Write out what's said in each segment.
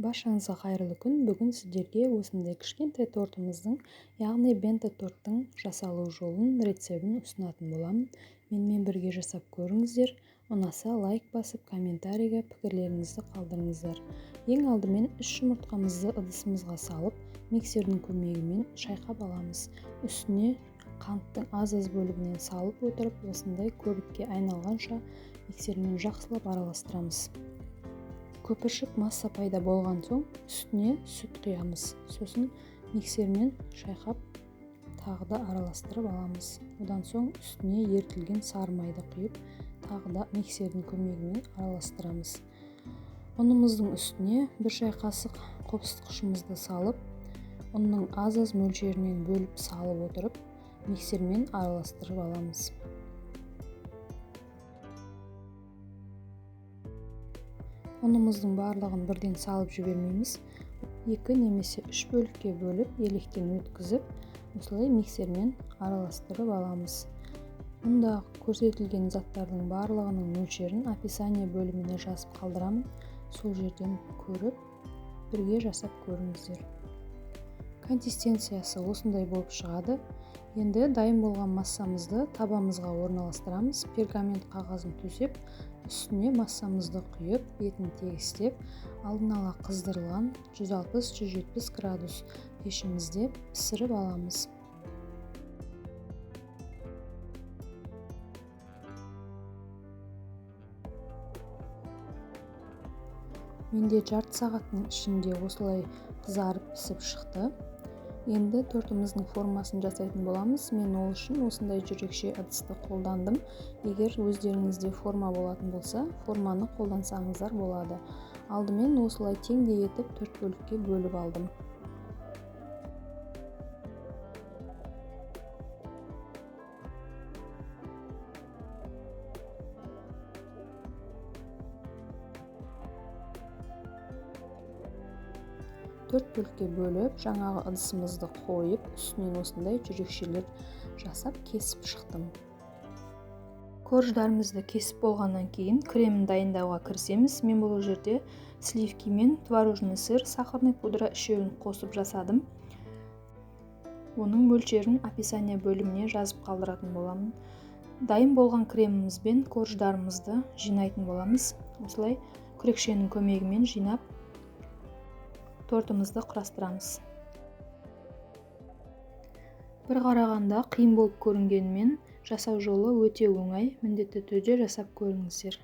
Баршаңызға қайырлы күн. Бүгін сіздерге осындай кішкентай тортымыздың, яғни бенто торттың жасалу жолын, рецебін ұсынатын боламын. Менімен бірге жасап көріңіздер. Ұнаса лайк басып, комментарийге пікірлеріңізді қалдырыңыздар. Ең алдымен 3 жұмыртқамызды ыдысымызға салып, миксердің көмегімен шайқап аламыз. Үстіне қанттың аз-аз бөлігінен салып отырып, осындай көбікке айналғанша миксермен жақсылап араластырамыз. Көпіршік масса пайда болған соң үстіне сүт құямыз. Сосын миксермен шайқап тағы да араластырып аламыз. Одан соң үстіне ерітілген сары майды құйып, тағы да миксердің көмегімен араластырамыз. Ұнымыздың үстіне 1 шай қасық қопсытқышымызды салып, ұнның аз-аз мөлшерінен бөліп салып отырып, миксермен араластырып аламыз. Ұнымыздың барлығын бірден салып жібермейміз. 2 немесе 3 бөлікке бөліп, електен өткізіп, осылай миксермен араластырып аламыз. Мұнда көрсетілген заттардың барлығының мөлшерін описание бөліміне жазып қалдырамын. Сол жерден көріп, бірге жасап көріңіздер. Консистенциясы осындай болып шығады. Енді дайын болған массамызды табамызға орналастырамыз. Пергамент қағазын төсеп, үстіне массамызды құйып, бетін тегістеп, алдын ала қыздырылған 160-170 градус пешімізде пісіріп аламыз. Менде жарты сағаттың ішінде осылай қызарып пісіп шықты. Енді тортымыздың формасын жасайтын боламыз. Мен ол үшін осындай жүрекше ыдысты қолдандым. Егер өздеріңізде форма болатын болса, форманы қолдансаңыздар болады. Алдымен осылай теңдей етіп 4 бөлікке бөліп алдым. Төрт бөлікке бөліп, жаңағы ыдысымызды қойып, үстінен осындай жүрекшелер жасап кесіп шықтым. Корждарымызды кесіп болғаннан кейін кремін дайындауға кірісеміз. Мен бұл жерде сливки мен творожный сыр, сахарный пудра үшеуін қосып жасадым. Оның мөлшерін описание бөліміне жазып қалдыратын боламын. Дайын болған кремімізбен корждарымызды жинайтын боламыз. Осылай күрекшенің көмегімен жинап тортымызды құрастырамыз. Бір қарағанда қиын болып көрінгенімен жасау жолы өте оңай, міндетті түрде жасап көріңіздер.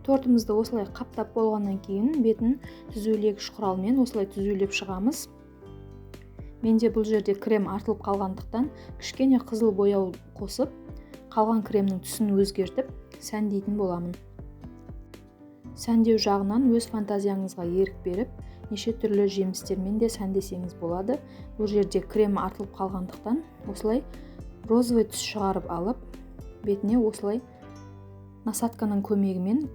Тортымызды осылай қаптап болғаннан кейін бетін түзулегіш құралмен осылай түзулеп шығамыз. Менде бұл жерде крем артылып қалғандықтан кішкене қызыл бояу қосып, қалған кремнің түсін өзгертіп сәндейтін боламын. Сәндеу жағынан өз фантазияңызға ерік беріп, неше түрлі жемістермен де сәндесеңіз болады. Бұл жерде крем артылып қалғандықтан осылай розовый түс шығарып алып, бетіне осылай насадканың көмегімен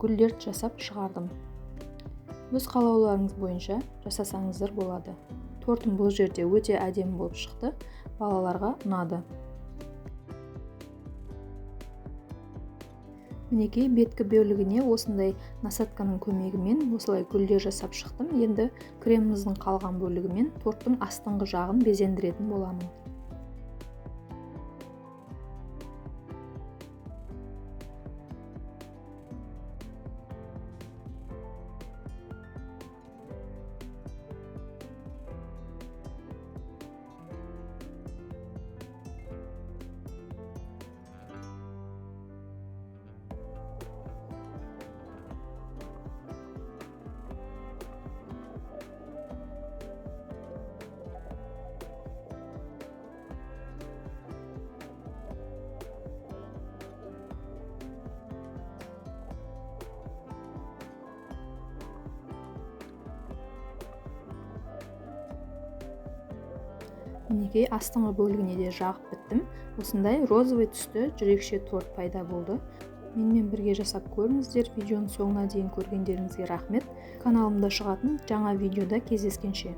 гүлдер жасап шығардым. Өз қалауларыңыз бойынша жасасаңыздар болады. Тортым бұл жерде өте әдемі болып шықты, балаларға ұнады. Мінекей беткі бөлігіне осындай насадканың көмегімен осылай гүлдер жасап шықтым. Енді креміміздің қалған бөлігімен торттың астыңғы жағын безендіретін боламын. Мінекей, астыңғы бөлігіне де жағып біттім. Осындай розовый түсті жүрекше торт пайда болды. Менімен бірге жасап көріңіздер. Видеоның соңына дейін көргендеріңізге рахмет. Каналымда шығатын жаңа видеода кездескенше!